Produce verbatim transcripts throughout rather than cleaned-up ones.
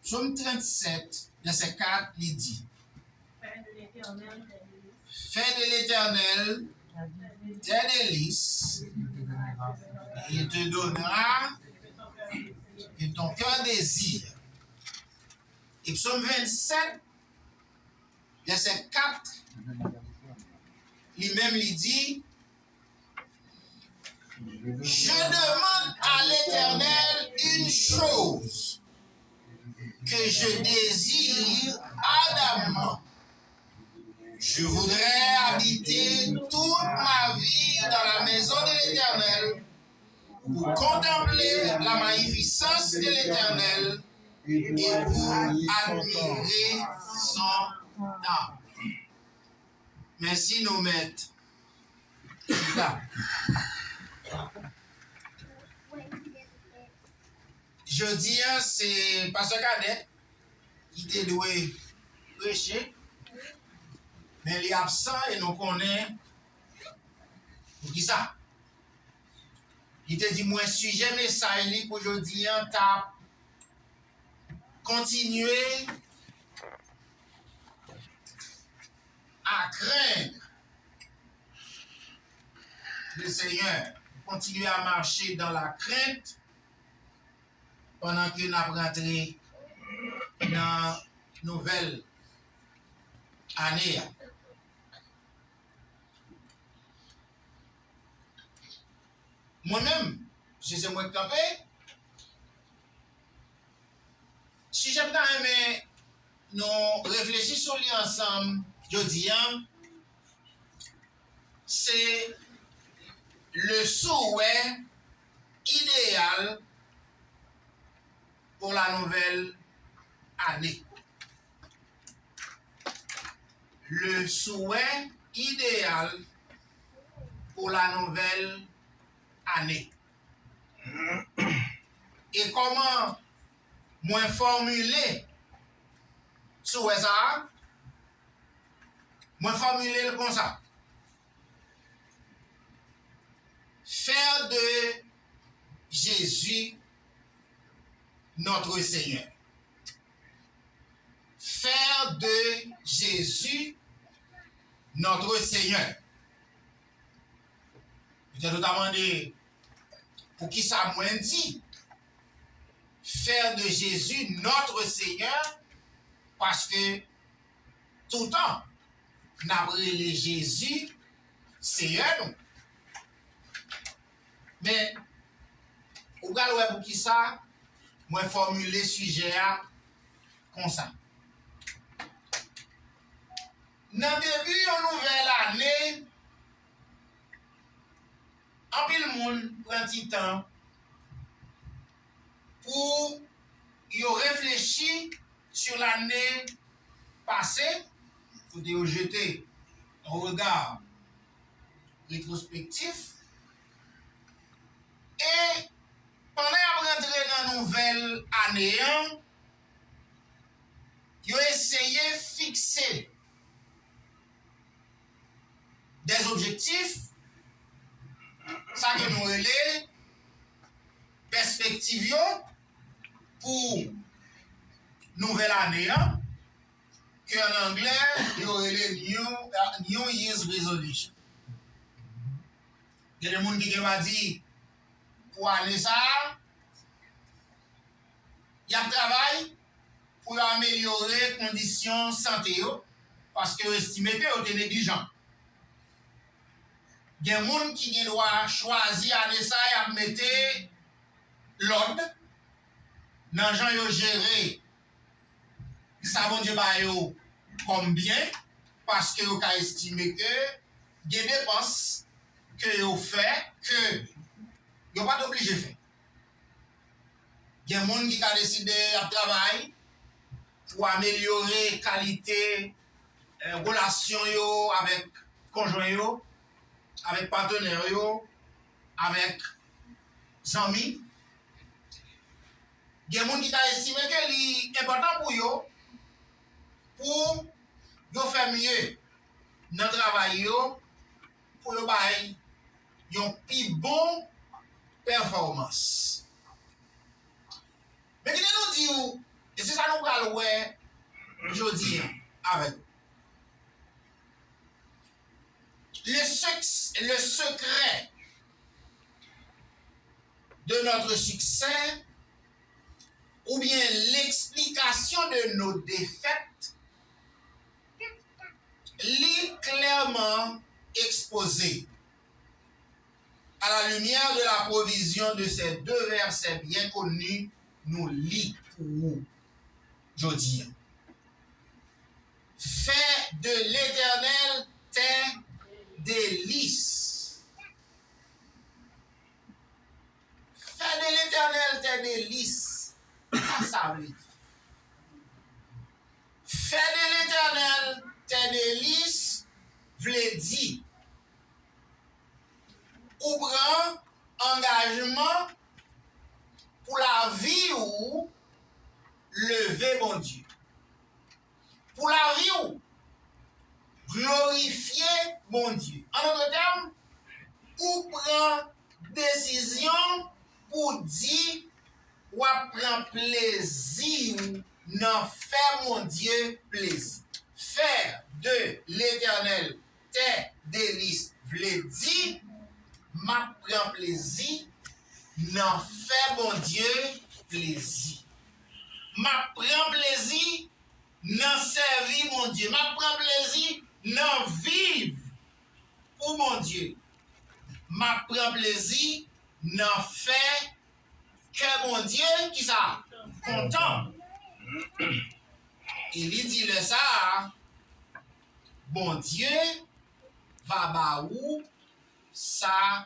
Psaume trente-sept, verset quatre, li di, Fais de l'Éternel tes délices, et il te donnera ce que ton cœur désire. E Psaume vingt-sept, verset quatre, li menm li di, Je demande à l'Éternel une chose que je désire ardemment. Je voudrais habiter toute ma vie dans la maison de l'Éternel, pour contempler la magnificence de l'Éternel et pour admirer son âme. Mèsi nou mèt. Chita. Jodi a, se Pastè Cadet ki te dwe preche, men li absan e nou konnen poukisa. Li te di mwen sijè mesaj li pou jodi a t ap kontinye à craindre le Seigneur, continuer à marcher dans la crainte pendant que n ap rantre nan nouvèl ane a. Mwen menm, se se mwen k kanpe. Sijè m ta renmen nou reflechi sou li ansanm jodi a, se le souhait idéal pour la nouvelle année. Le souhait idéal pour la nouvelle année. E kòman mwen fòmile souhait sa a? Mwen fòmile l konsa. Faire de Jésus notre Seigneur. Faire de Jésus notre Seigneur. Petèt ou ta mande, poukisa mwen di, faire de Jésus notre Seigneur? Paske toutan n ap rele Jezi Seyè nou. Men, ou pral wè poukisa mwen fòmile sijè a konsa. Nan debi yon nouvèl ane, anpil moun pran ti tan pou yo reflechi sou lane pase, kote yo jete yon rega retwospektif. E pandan y ap rantre nan nouvèl ane an, yo eseye fikse des objectifs, sa ke nou rele pèspektiv yo pou nouvèl ane an, ke an anglè yo rele New, New Year's Resolution. Gen de moun ki gen dwa di, pou ane sa a, y ap travay pou yo amelyore kondisyon sante yo, paske yo estime ke yo te neglijan. Gen moun ki gen dwa chwazi ane sa a y ap mete lòd nan jan yo jere sa Bondye ba yo kòm byen, paske yo ka estime ke gen depans ke yo fè ke yo pa t oblije fè. Gen moun ki ka deside y ap travay pou amelyore kalite, eh, relasyon yo avèk konjwen yo, avèk patnè yo, avèk zanmi. Gen moun ki ta estime ke li enpòtan pou yo, pou yo fè mye nan travay yo, pou yo bay yon pi bon pèfòmans. Men kite nou di w, e se sa nou Di avèk ou. Le sec-, le secret de notre succès, ou bien l'explication de nos défaites, li klèman ekspoze à la lumière de la provision de ces deux versets bien connus nou li pou ou jodi a. Fais de l'Éternel tes délices. Fais de l'Éternel tes délices. Sa sa vle di? Fais de l'Éternel tes délices vle di ou pran angajman pou lavi ou leve Bondye. Pou lavi ou glorifye Bondye. An dòt tèm, ou pran desizyon pou di w ap pran plezi w nan fè Bondye plezi. Faire de l'Éternel tes délices vle di, m ap pran plezi nan fè Bondye plezi. M ap pran plezi nan sèvi Bondye. M ap pran plezi nan viv pou Bondye. M ap pran plezi nan fè kè Bondye, kisa? Kontan. E li di lè sa a, Bondye va ba ou sa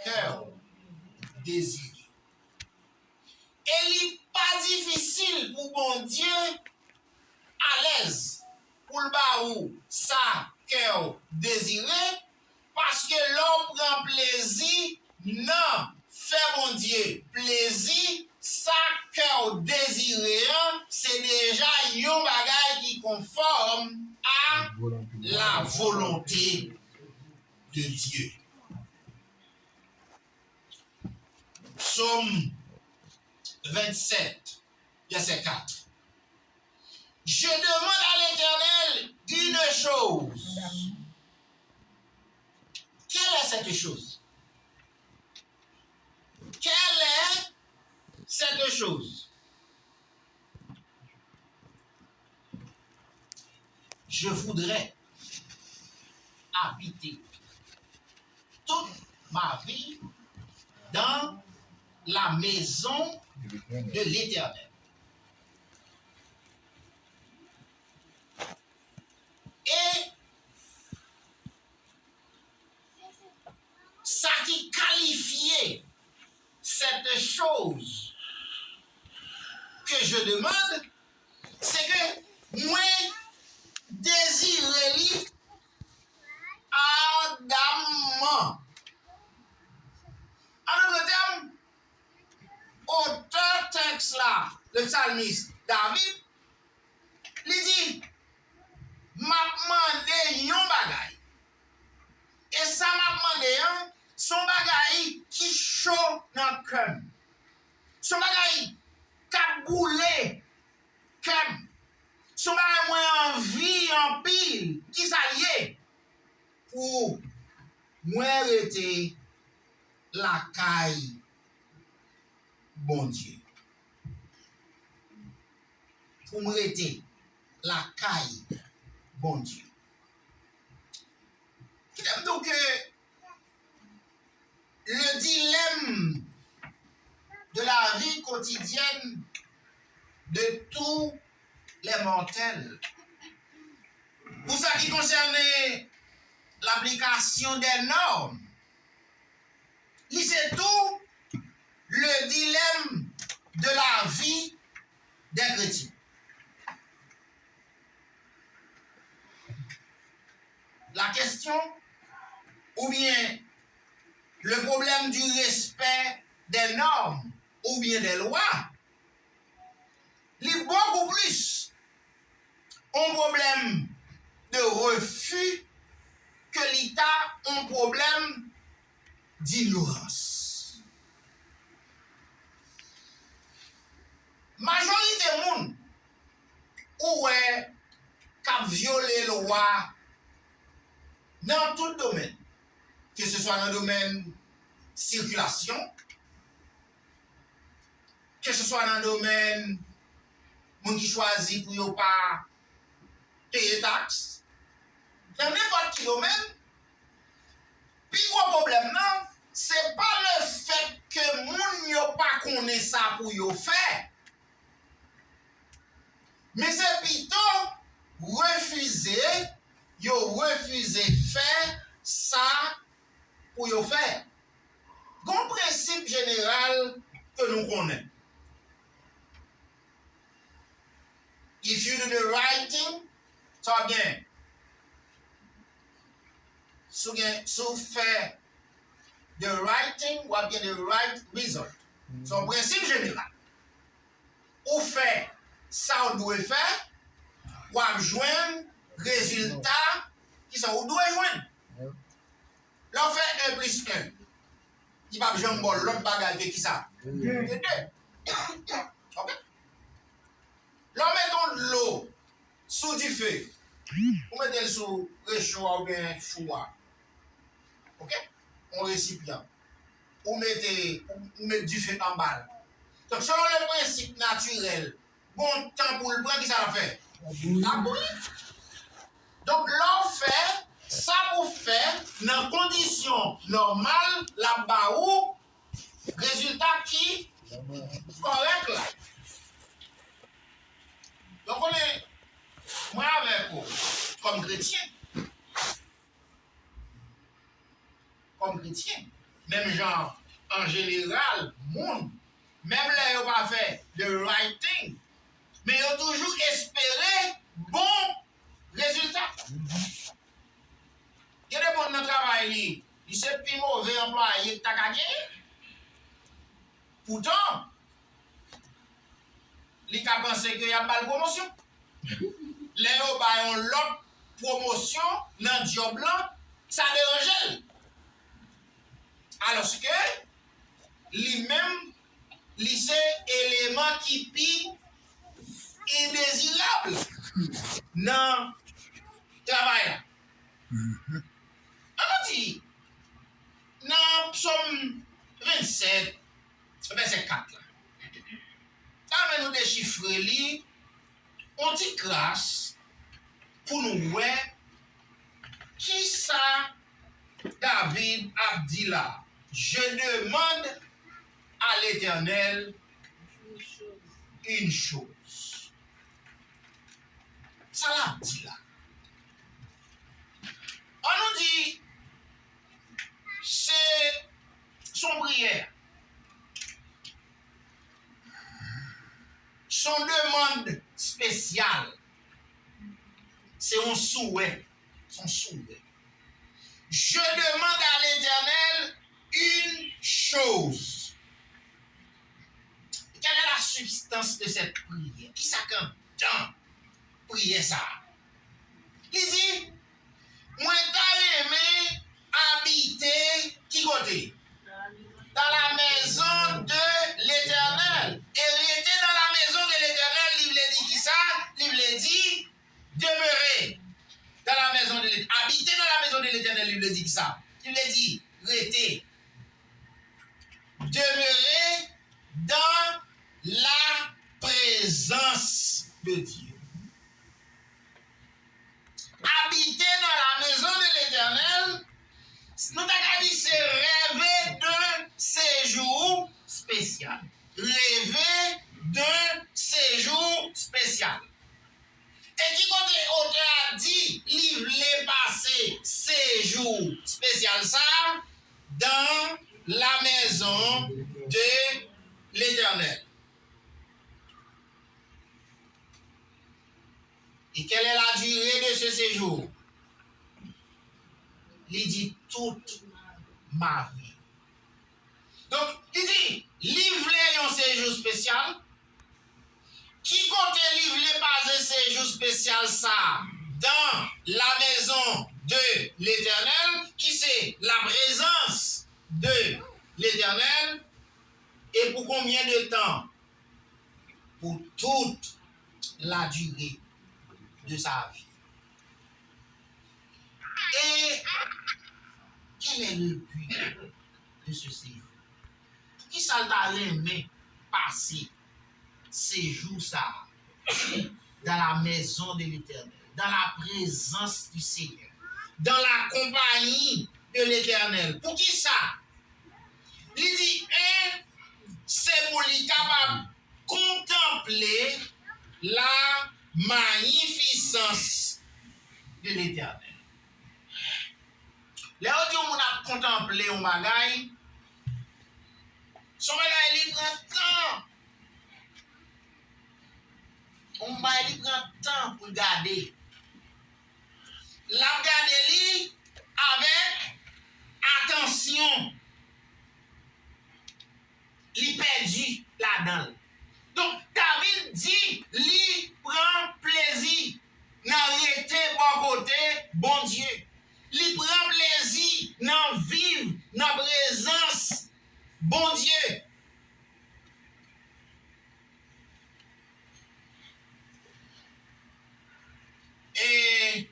kè w dezire. E li pa difisil pou Bondye alèz pou l ba ou sa kè w dezire, paske lè w pran plezi nan fè Bondye plezi, sa kè w dezire an, se deja yon bagay ki konfòm a la volonte de Dye. Psaume vingt-sept, verset quatre. Je demande à l'Éternel une chose. Quelle est cette chose? Quelle est cette chose? Je voudrais habiter toute ma vie dans la maison de l'Éternel. E sa ki kalifye cette chose que je demande, se ke mwen dezire li adamman. An dòt tèm, otè tèks la, le psalmiste David, li di, m ap mande yon bagay. E sa m ap mande an, se yon bagay ki cho nan kè m. Se yon bagay k ap boule kè m. Se yon bagay mwen anvi anpil. Kisa l ye? Pou mwen rete lakay Bondye. Pou m rete lakay Bondye. Kite m di w ke le dilemme de la vie quotidienne de tous les mortels. Pou sa ki konsène laplikasyon dè nòm, li se tou le dilemme de la vie des chrétiens. La question, ou bien le problème du respect des normes ou bien des lois, li bokou plis yon pwoblèm de refi ke li ta yon pwoblèm dinyorans. Majorite moun ou wè Dans tout domaine, ke se swa nan domèn sikilasyon, ke se swa nan domèn moun ki chwazi pou yo pa peye taks, nan nenpòt ki domèn, pi gwo pwoblèm nan, se pa lefèt ke moun yo pa konnen sa pou yo fè, men se pito refize, yo refize fè sa pou yo fè. Gon prensip jeneral ke nou konnen. If you do the right thing, sa w ap gen. Si w gen, si w fè the right thing, w ap gen the right result. Se yon prensip jeneral. Ou fè sa w dwe fè, w ap jwenn rezilta ki sa ou dwe jwenn. Lè w fè en plis en, li p ap janm ba w lòt bagay ke kisa? Ke de. Ok? Lè w mete yon dlo sou dife, ou mete l sou recho a oubyen fou a. Ok? Yon resipyan. Ou mete, ou, ou met dife anba l. Donk, selon le prensip natirèl, gon tan pou l pran, kisa l ap fè? L ap bouyi. Donk, lè w fè sa pou fè nan kondisyon nòmal, l ap ba ou rezilta ki kòrèk la. Donk, konnen, mwen avèk ou, kòm kretyen, kòm kretyen, menm jan an jeneral, moun, menm lè yo pa fè the right thing, men yo toujou espere bon rezilta. Gen de moun nan travay li, li se pi move anplwaye k ta ka genyen. Poutan, li ka panse ke y ap ba l pwomosyon. Lè yo ba yon lòt pwomosyon nan djòb lan, sa deranje l. Alòske, li menm, li se eleman ki pi endezirab nan travay la. Ann nou di, nan Sòm vennsèt, vèsè kat la, ann nou dechifre li yon ti kras pou nou wè kisa David ap di la, je demande à l'Éternel une chose. Sa l ap di la? Ann nou di, se, se yon priyè. Se yon demann espesyal. Se yon souwè. Se yon souwè. Je demande à l'Éternel une chose. Quelle est la substance de cette prière? Kisa k anndan priyè sa a? Li di, mwen ta renmen abite ki kote? Dans la maison de l'Éternel. E rete dans la maison de l'Éternel, li vle di kisa? Li vle di demeurer dans la maison de l'Éternel. Habiter dans la maison de l'Éternel, li vle di kisa? Li vle di rete. Demeurer dans la présence de Dieu. Habiter dans la maison de l'Éternel, nou ta ka di se rêver d'un séjour spécial. Rêver d'un séjour spécial. E ki kote otè a di li vle pase sejou espesyal sa a? Dans la maison de l'Éternel. Et quelle est la durée de ce séjour? Li di, toute ma vie. Donk, li di, li vle yon sejou espesyal. Ki kote li vle pase sejou espesyal sa a? Dans la maison de l'Éternel, ki se la présence de l'Éternel. E pou konbyen de tan? Pour toute la durée de sa vie. Et quel est le but de ce séjour? Poukisa l ta renmen pase sejou sa a dans la maison de l'Éternel, dans la présence du Seigneur, dans la compagnie de l'Éternel? Poukisa? Li di, en, se pou li kapab kontanple la mayifisans de Letènèl. Lè yo di yon moun ap kontanple yon bagay, se yon bagay li pran tan. Yon bagay li pran tan pou l gade. L ap gade li avèk atansyon. Li pèdi ladan l. Donk, David di li pran plezi nan rete bò kote Bondye. Li pran plezi nan viv nan prezans Bondye. E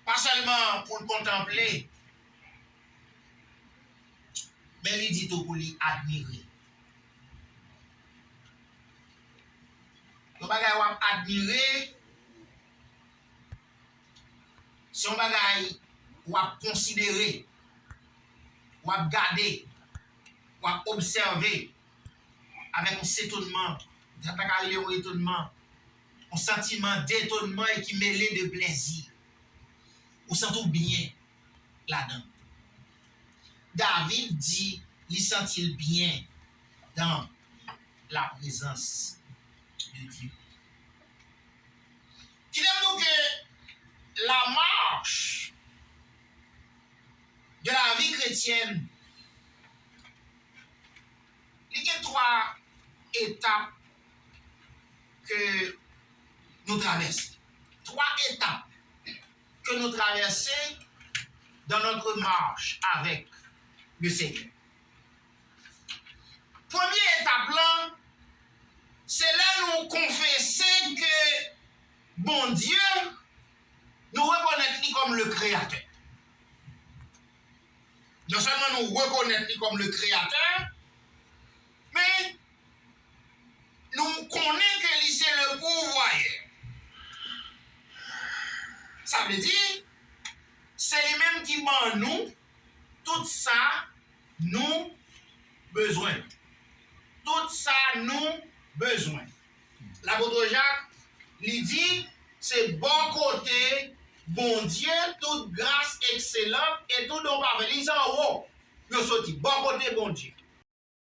pa sèlman pou l kontanple, men li di tou pou li admire. Yon bagay w ap admire, se yon bagay w ap konsidere, w ap gade, w ap obsève avèk yon setonman, sa ta ka rele yon etonman, yon santiman detonman e ki mele de plezi. Ou santi w byen ladan l. David di li santi l byen dans la présence de Dieu. Kite m di w ke la marche de la vie chrétienne, li gen twa etap ke nou travèse. Twa etap ke nou travèse dans notre marche avec le Seigneur. Premye etap lan, se lè nou konfese ke Bondye, nou rekonèt li kòm le Kreyatè. Non sèlman nou rekonèt li kòm le Kreyatè, men nou konnen ke li se le pourvoyeur. Sa vle di, se li menm ki ban nou tout sa nou bezwen. Tout sa nou bezwen. Lapot Jak, li di, se bò kote Bondye, tout gras ekselan e tout don pafè. Li se anwo, yo soti, bò kote Bondye.